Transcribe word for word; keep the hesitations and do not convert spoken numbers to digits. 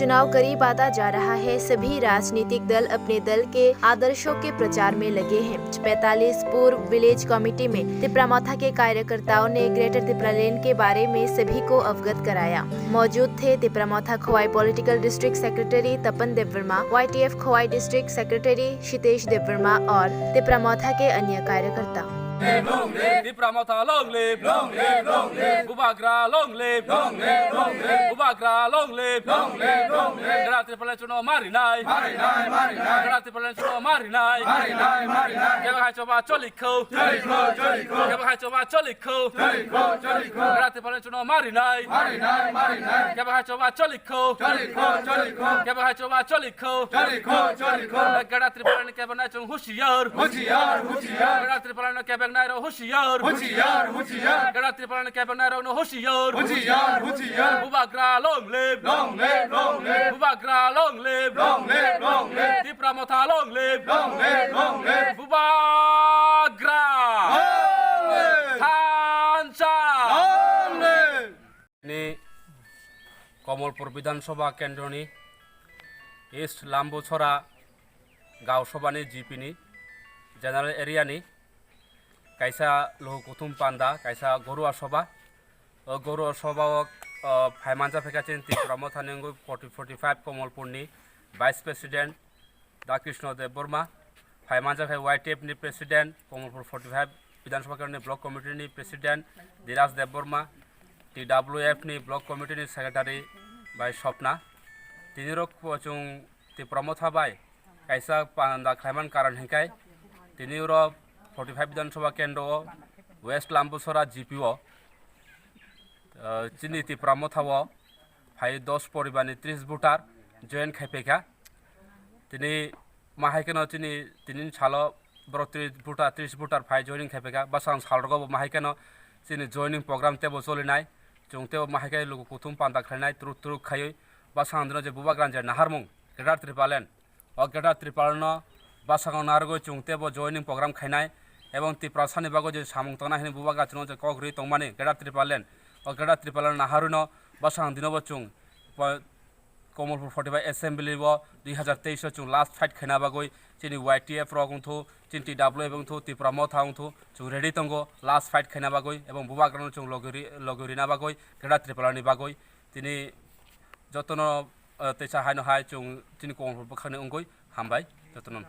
चुनाव करीब आता जा रहा है, सभी राजनीतिक दल अपने दल के आदर्शों के प्रचार में लगे हैं। पैंतालीस पूर्व विलेज कमेटी में तिपरा मोथा के कार्यकर्ताओं ने ग्रेटर तिपरालैंड के बारे में सभी को अवगत कराया। मौजूद थे तिपरा मोथा खोवाई पॉलिटिकल डिस्ट्रिक्ट सेक्रेटरी तपन देववर्मा, वाईटीएफ खोवाई डिस्ट्रिक्ट सेक्रेटरी क्षितेश देववर्मा और तिपरा मोथा के अन्य कार्यकर्ता। Tipra Motha long live! Long live, long live! Bubagra long live! Long live, long live! Bubagra long live! Long live, long live! Gra Tripura chuno mari nai! Mari nai, mari nai! Gra Tripura chuno mari nai! Mari nai, mari nai! Kebo hai choba choli kho! Choli kho, choli kho! Kebo hai choba choli kho! Choli kho, choli kho! Gra Tripura chuno mari nai! Mari nai, mari nai! Kebo hai choba choli kho! Choli kho, choli kho! Kebo hai choba choli kho! Choli kho, choli kho! Gra Tripura ni kebo nai chung husiar! Husiar, husiar! Gra Tripura ni kebo nai ro husiar! Husiar, husiar! Gra Tripura ni kebo nai ro no husiar! Husiar, husiar! Bubagra long live! Long live, long live! Bubagra long live! Long live, long live! Tipra Motha long live! Long live, long live! Bubagra! Long live! Thansa! Long live! Ni Komolpur Bidhan Sabha Kendroni East Lambuchora Gaon Sabhani G P ni General Area ni kaisa luku kuthum panda, kaisa Gorua Sabha. O Gorua Sabha o, o, phaimanjak phaikha chini Tipra Mothani wngwi forty forty-five Komolpur ni Vice President Da Krishna Debbarma, phaimanjak hai Y T F ni President, Komolpur forty-five Bidhan Sabha Kendroni Block Committee ni President Dhiraj Debbarma, T W F ni Block Committee ni Secretary bai Swapna. Tini rok bo chwng Tipra Motha bai kaisa panda khlaiman karon hinkai tini oro forty-five Bidhan Sabha Kendro o West Lambuchora G P o, ah, chini Tipra Motha o phai dos poribar ni tris voter join khai paikha. Tini mahaikeno chini tini salo borok tris voter, tris voter phai joining khai paikha. Bwsang sal rogo bo mahaikeno chini joining program tebo cholinai. Chwng tebo mahaikai luku kuthum panda khlainai turuk turuk khaiwi. Bwsang dino je Bubagrani je naharmung Greater Tipraland. O Greater Tipraland no bwskango narwgwi chwng tebo joining program khainai. Ebong Tiprasani bagwi je samung tongnai hwnwi Bubagra chwngno je kok rwi tongmani Greater Tipraland. O Greater Tipraland naharwino bwsang dino bo chwng po-, Komolpur forty-five Assembly o dui hazar teis o chwng last fight khaina bagwi chini Y T F rok wngthu, chini T W F wngthu, Tipra Motha wngthu, chwng ready tongo last fight khaina bagwi, ebong Bubagrano chwng logi ri-, logi rina bagwi, Greater Tipraland ni bagwi. Tini jotono, eh, teisa haino hai chwng chini Komolpur bwkhakni wngwi hambai jotono.